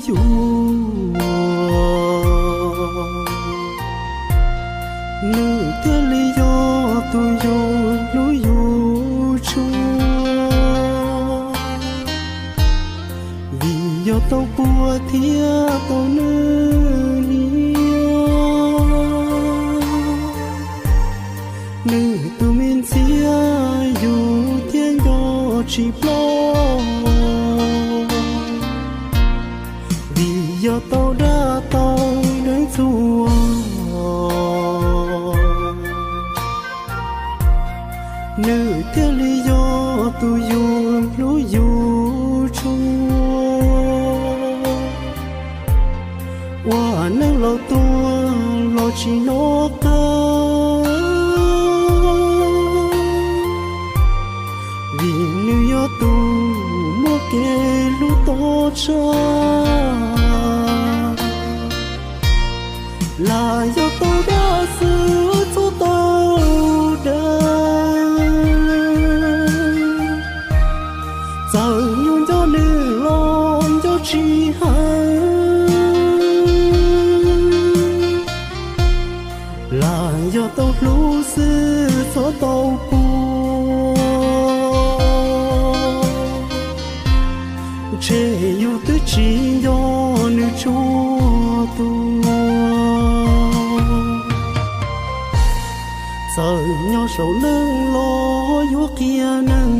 yus, nws thiaj li yog tus yus hlub yus tshua. Vim yog tau puag thiab tau nws niam, nws tus me ntxhiab yus thiaj nco tsis ploj. Vim yog tau dag tau deev txhua, nws thiaj li yog tus yus hlub yus tshua. Ua neej los tuag los tsis hnov qab, vim nws yog tus muaj kev hlub toj tshaj. Lam yog tau dag xwb txhob tau dag, txawm yus nco nws los nco tsis heev. Lam yog tau hlub xwb txhob tau puag, ntshe yus twb tsis nco nws tsuaj tua. Txawm nyob saum neeg los yuav qhia neeg,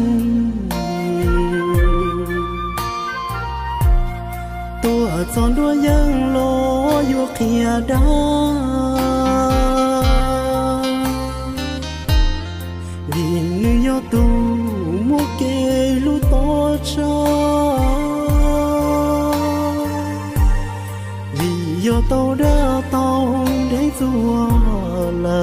tuaj txog nruab yeeb los yuav qhia dab. Vim nws yog tus muaj kev hlub toj tshaj, vim yog tau dag tau deev txhua lawm.